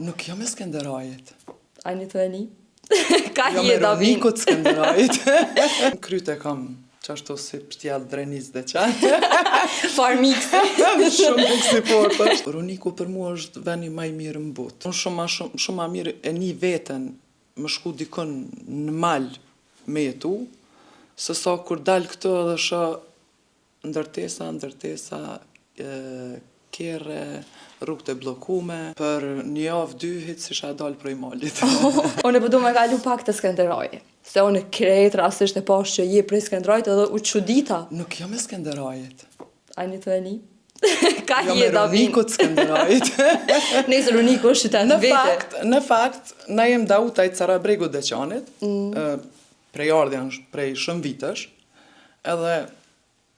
Nuk jam e Skenderajit. A një të e një? Ka Jam e je Davin? Runikut Skenderajit. Kryt e kam qashtu si pështjell Drenicë dhe qa. Far miksi. shumë miks i fort është. Runiku për mua është veni ma i mirë në botë. Unë shumë ma shumë, shumë ma mirë e një veten më shku dikun në mal me jetu, se sa kur dal këtu edhe shoh ndërtesa, ndërtesa, e, kerre, rrugët e bllokume, për një javë dy hiç s'isha dal prej malit. Unë po du me kalu pak të Skenderaj. Se unë krejt rastisht e pash që je prej Skenderajt edhe u çudita. Nuk jam e Skenderajit. A një të e një? Ka Jam je e Davin? Runikut Skenderajit. Nëse Runiku është qytet Në vete. fakt, në fakt, na jem Dautaj të Carabregut Deçanit, mm. prej ardhjen prej shumë vitesh, edhe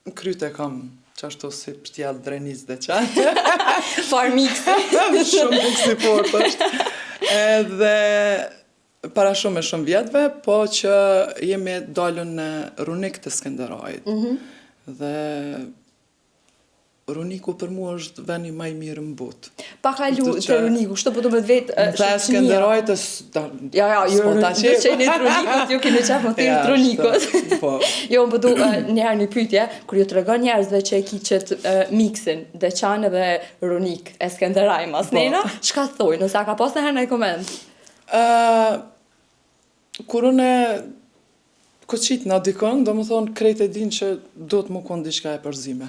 në kryt e kam qashtu si pështjell Drenicë dhe qa. Far miksi. shumë miks i fort është. Edhe para shumë e shumë vjetëve, po që jemi dalën në Runik të Skenderajit. Mhm. Dhe Runiku për mua është veni ma i mirë në botë. Pa kalu Kështu te që- Runiku, kështu po du me të vetë Më tha Skenderajit të Ja, ja, ju s'po ta ju qep. qeni të Runikut, ju keni qef më thirrë Ja, të Runikut. ashtu, Po. Jo, unë po du uh, një herë një pyetje, kur ju tregon njerëzve që e ki qët uh, miksin, Deçan edhe Runik, e Skenderaj mas Po. nena, çka thojnë, nëse a ka pas në herë ndonjë koment? Ë, kur unë koqit na dikon, do më thonë krejt e din që do të më konë diçka e përzime.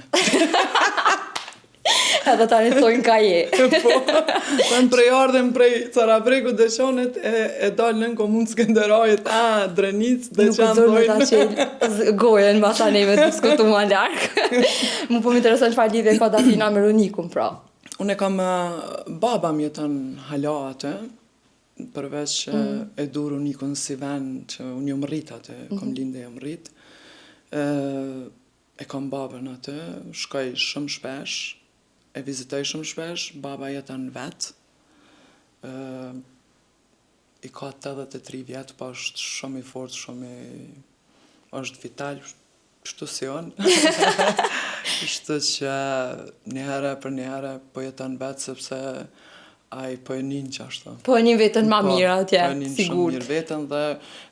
Edhe tani thojnë ka je. po, thënë prej ardhem prej Carabregut Deçanit e, e dalë në komunë Skenderajit, a, Drenicë, Nuk Deçan, guxoj me ta thojnë. qel z- gojën mas tani me diskutu ma larg. Mu po më intereson çfarë lidhje ka Dafina me Runikun pra. Unë e kam, ë, baba më jeton hala aty, përveç që e du Runikun si vend që unë jam rrit aty, kam lindë e jam rrit. Ë, e kam babën aty, shkoj shumë shpesh, e vizitoj shumë shpesh, baba jeton vet. Ë, i ka 83 vjet, po është shumë i fort, shumë i është vital, kështu si unë. Kështu që një herë për një herë po jeton vet sepse ai po e nin qashtu. Po e një vetën ma Po, mirë atje, po e nin shumë sigurt. mirë veten dhe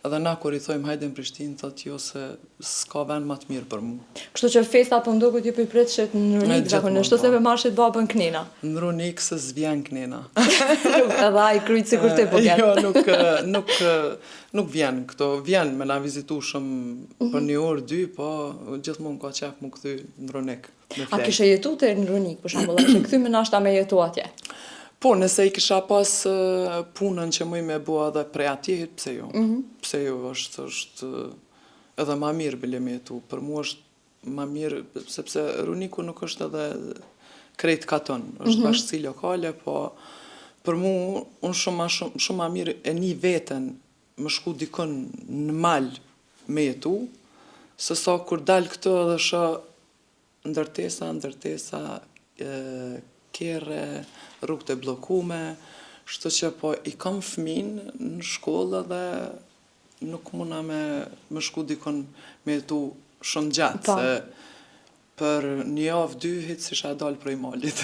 edhe na kur i thojmë hajde në Prishtinë, thot jo se s'ka vend ma të mirë për mu. Kështu që festa po më duket ju po i pritshit në Runik E, zakonisht, gjithmonë, ose po. me marrshit babën knena. Në Runik se s'vjen knena. Edhe ai kryt sikur ti po vjen. Jo, nuk, nuk, nuk vjen këto. Vjen me na vizitu shumë Mhm. për një orë, dy, po gjithmonë ka qef mu kthy në Runik. Me A flejt. kishe jetu te në Runik, për shembull, a kishe kthy me nashta me jetu atje? Po, nëse i kisha pas eh, punën që muj me bo edhe prej atje, pse jo? Mhm. Pse jo, është, është eh, edhe ma mirë bile me jetu. Për mu është ma mirë, sepse Runiku nuk është edhe krejt katon, është Mhm. bashkësi lokale, po për mu, unë shumë ma, shumë, shumë ma mirë e një veten më shku dikun në mal me jetu, se sa kur dal këtu edhe shoh ndërtesa, ndërtesa, e, kerre, rrugët e bllokume, kështu që po i kam fëmin në shkollë dhe nuk muna me, me shku dikun me jetu shumë gjatë, Po. se për një javë, dy, hiç s'isha dal prej malit.